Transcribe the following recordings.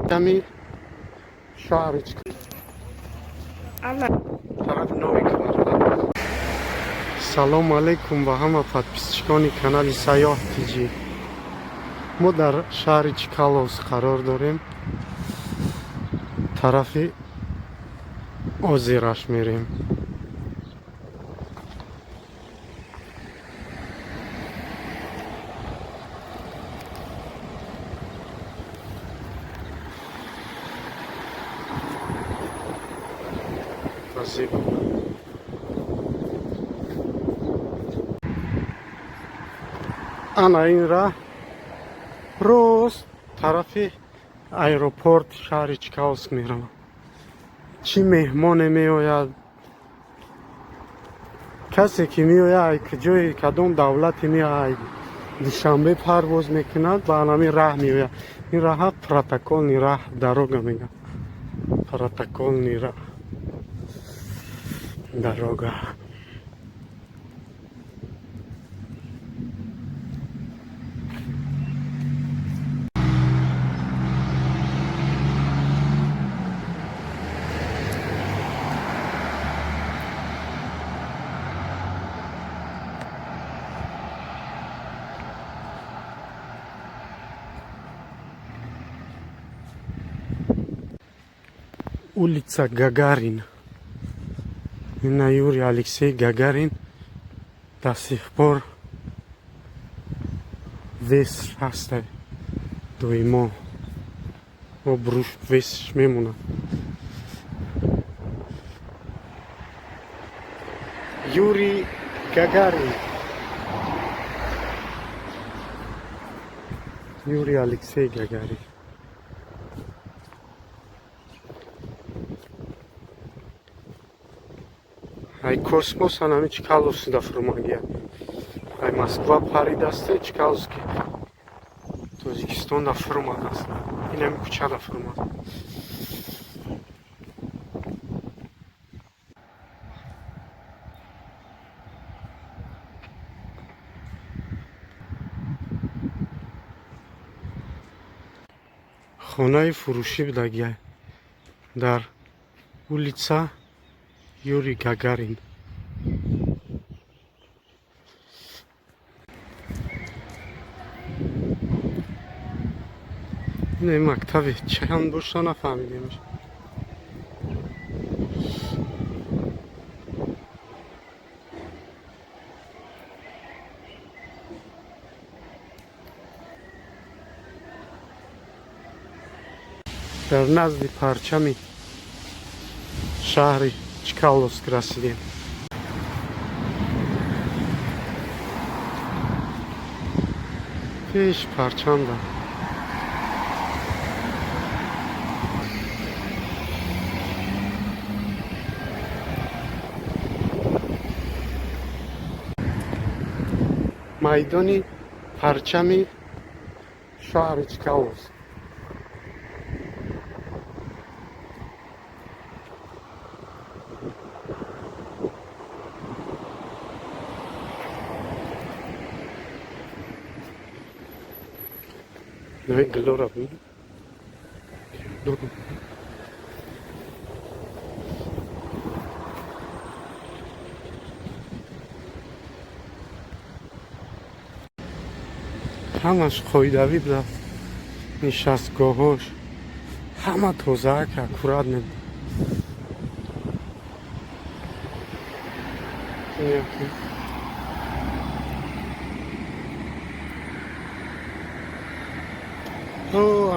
Ками шаҳри тарафи Новый квартал. Салому алейкум ба ҳама подписчикони канали Сайёҳ Тиҷӣ. Мо дар шаҳри Чкаловск қарор дорем. Тарафи озераш мерем. Спасибо. Ана ин раҳ рост тарафи аэропорт шаҳри Чкаловск меравад. Чӣ меҳмоне меояд, касе ки меояд, ҷои кадом давлате меояд, Душанбе парвоз мекунад, ба анамин раҳ меояд. Ин раҳа протокольный раҳ, дорога мегӯяд, протокольный раҳ, дорога. Улица Гагарин. Ина Юрий Алексей Гагарин до сих пор вес ҳаста, доимо обрӯш весш мемонад. Юрий Гагарин, Юрий Алексей Гагарин. Ай космос анами Чкаловсида фурмагия. Ай Москва паридасте, Чкаловски, Тоҷикистонда фурмадаст. Инами кӯчада фурмад. Хонаи фурӯшӣ будагия дар улица Юрий Гагарин. Ин мактаби чанд боша, нафаҳмидемш. Дар назди парчами шаҳри Чкаловск расидем. Пеш парчамда. Майдони парчами шаҳри Чкаловск. Гулора бин. Ҳамаш қоидавӣ буда, нишастгоҳош ҳама тозаак, аккуратно.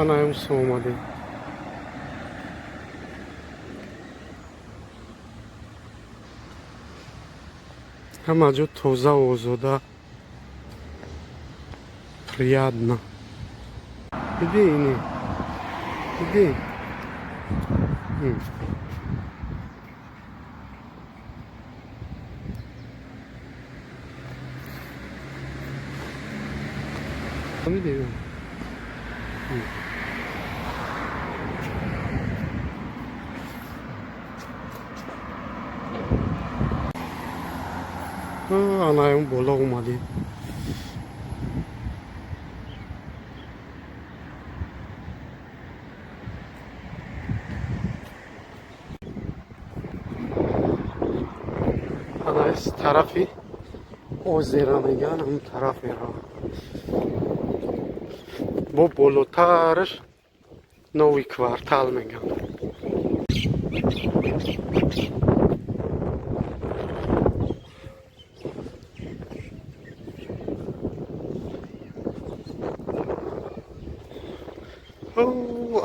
Анаемсо омадем. Ҳама ҷо тоза, озода, приятно. Диди, ини диди. Диди. Анаем боло омадем. Тарафи озера мегӯянд, ҳамун тараф меравад. Бо болотараш Новый квартал мегӯянд.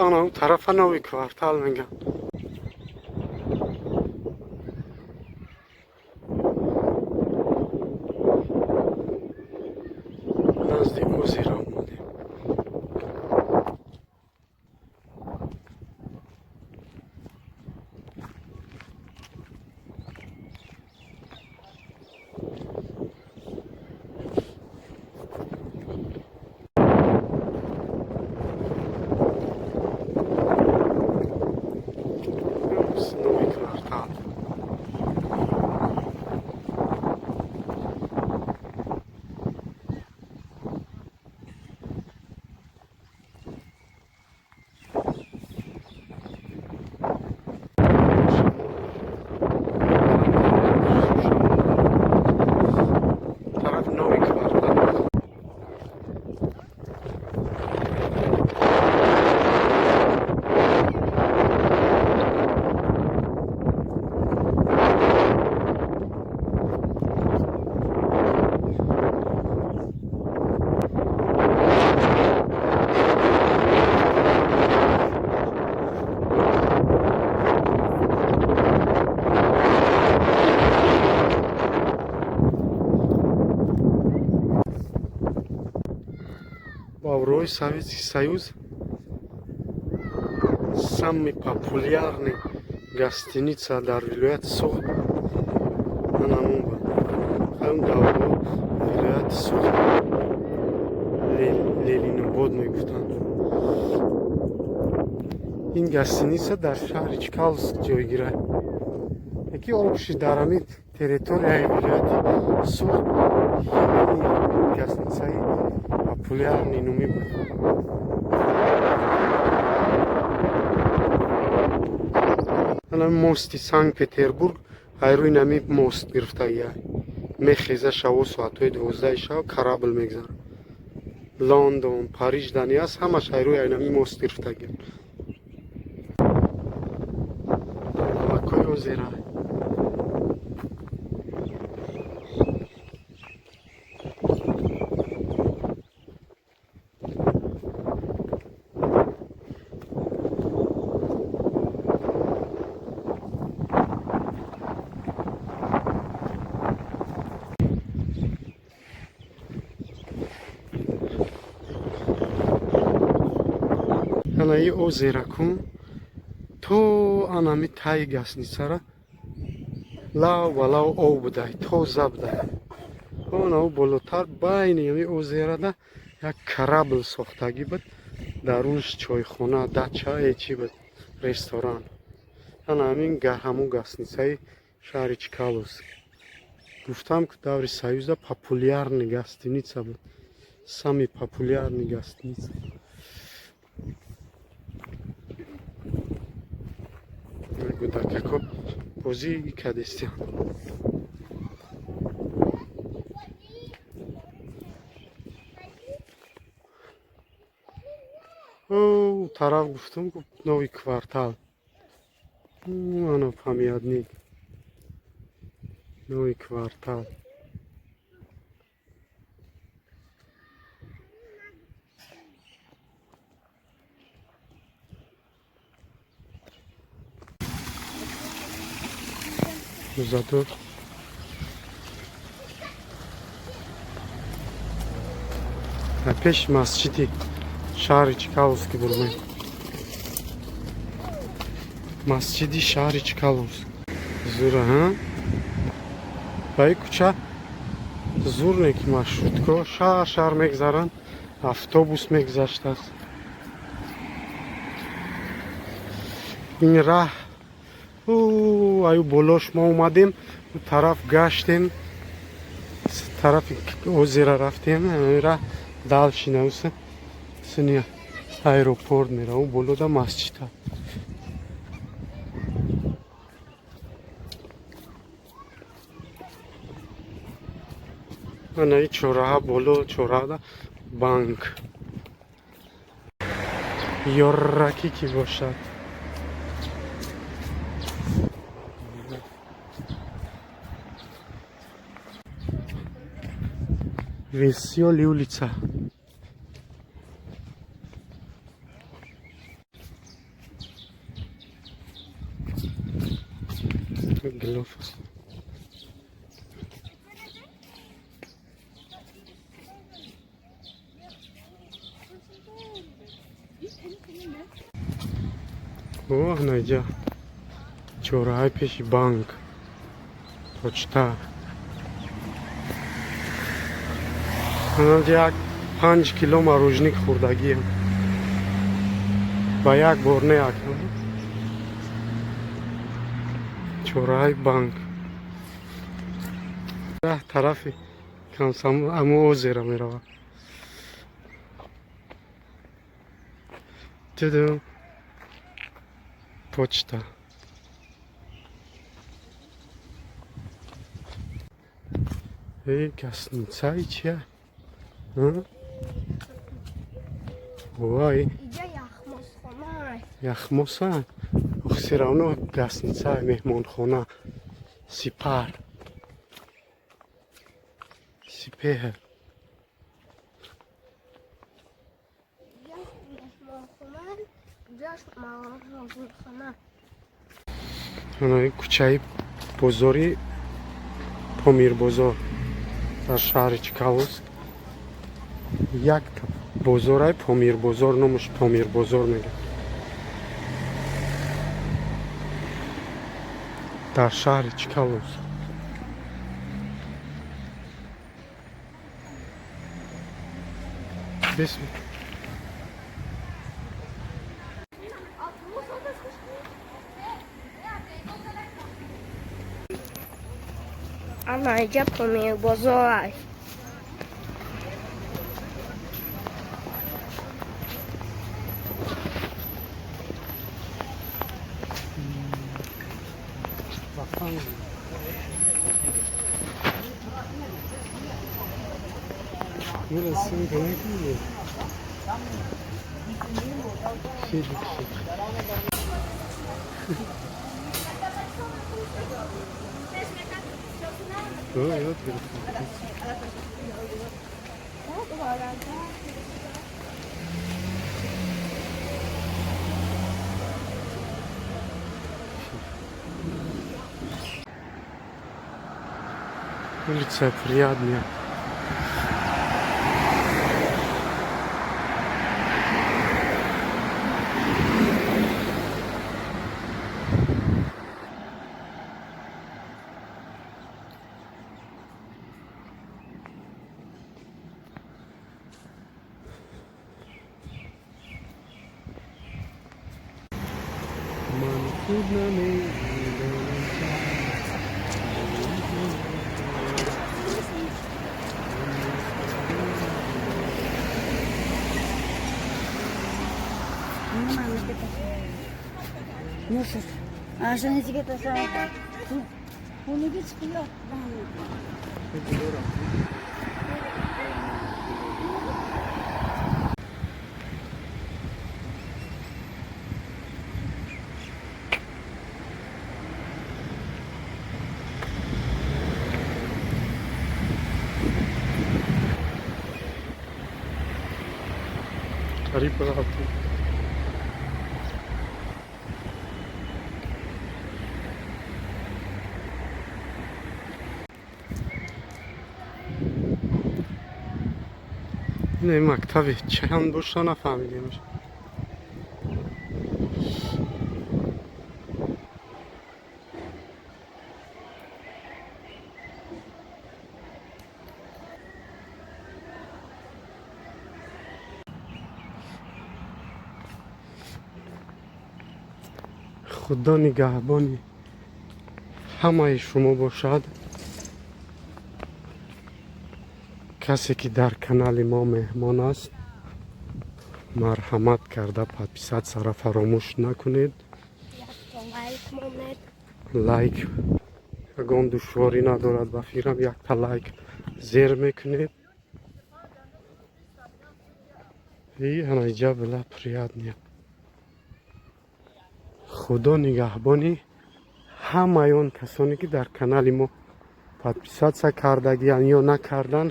Ана он тарафа Новый квартал мегӯянд. Назди озера омадем. Новый квартал. Тарафи Новый квартал. Даврои Советский Союз самый популярный гостиница дар вилояти Суғд ҳамон буд. Ҳамин даврҳо вилояти Суғд Ленинобод мегуфтанд. Ин гостиница дар шаҳри Чкаловск ҷойгир аст. Яки общий дар ҳамин территорияи вилояти Суғд ягони гостиницаи популярный номӣ буд. Ана мости Санкт-Петербург ай рӯи нами мост гирифтагиай. Мехеза шаву соатҳои 12-и шаб корабль мегзарад. Лондон, Париж дани аст, ҳамаш ай рӯи айнами мост гирифтагианд. Лавакҳои озера. Ана и озера кун то анами таи гостиницара лав ба лав об будай, тоза будай. Онау болотар байни ами озерада як корабль сохтагӣ буд, дарунаш чойхона, дача, чӣ буд, ресторан. Ана ҳамин ҳамун гостиницаи шаҳри Чкаловск. Гуфтам, ки даври Союза популярный гостиница буд. Самый популярный гостиница. Гудакако бозӣ кардестиям. О, тараф гуфтам, Новый квартал. Ана памятник. Новый квартал. Зато пеши масҷиди шаҳри Чкаловски бурмем. Масҷиди шаҳри Чкаловск. Зура, ҳа? Ба ин кӯча зур не, ки маршрутко шаҳр шаҳр мегзаранд, автобус мегузаштааст. Ин раҳ аю болош мо омадем, у тараф гаштем, тарафи озера рафтем, раҳ дальше науса сини аэропорт мера, у болода масҷид. Анаи чораҳа, боло чораҳада банк ёрракӣ ки бошад. Весёлый улица. Гилоф аст. О, наиҷа чораҳаи пеши банк, почта. Анаҷа як 5 кило мороженик хӯрдагием. Ба як бор, не як. Чораҳаи банк. Раҳ тарафи Аму озера меравад. Тудум. Почта. Эй, гостиницаи чия? Вай. Иҷа яхмосхона. Яхмоса? Всё равно гостиница, меҳмонхона. Сипар. Сипеҳр. Иҷа меҳмонхона, иҷаш мороженыйхона. Кӯчаи бозори Помирбозор дар шаҳри Чкаловск. Як бозорай Помирбозор, номаш Помирбозор мегӯяд. Дар шаҳри Чкаловск. Бисм. Ана иҷа Помирбозор аст. Бақан. Мерасим кунакӣ. Феликс. Ёд гирифтам. Улица приятная. Ман худ намедонам чаро. Nasıl? Ağzını getirsen. Bunu çıkıyor. Қариб рафтем. Ин мактаби чанд боша, нафаҳмидемш. Худо нигаҳбони ҳамаи шумо бошад. Касе ки дар канали мо меҳмон аст, марҳамат карда подписаться ра фаромӯш накунед. Якто лайк монед. Лайк. Ягон душворӣ надорад, ба фикрам, якта лайк зер мекунед. И анаиҷа была приятная. Худо нигаҳбони ҳамаи он касоне, ки дар канали мо подписаться кардагиянд ё накардан,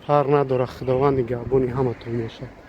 фарқ надорад. Худованд нигаҳбони ҳаматон бошад.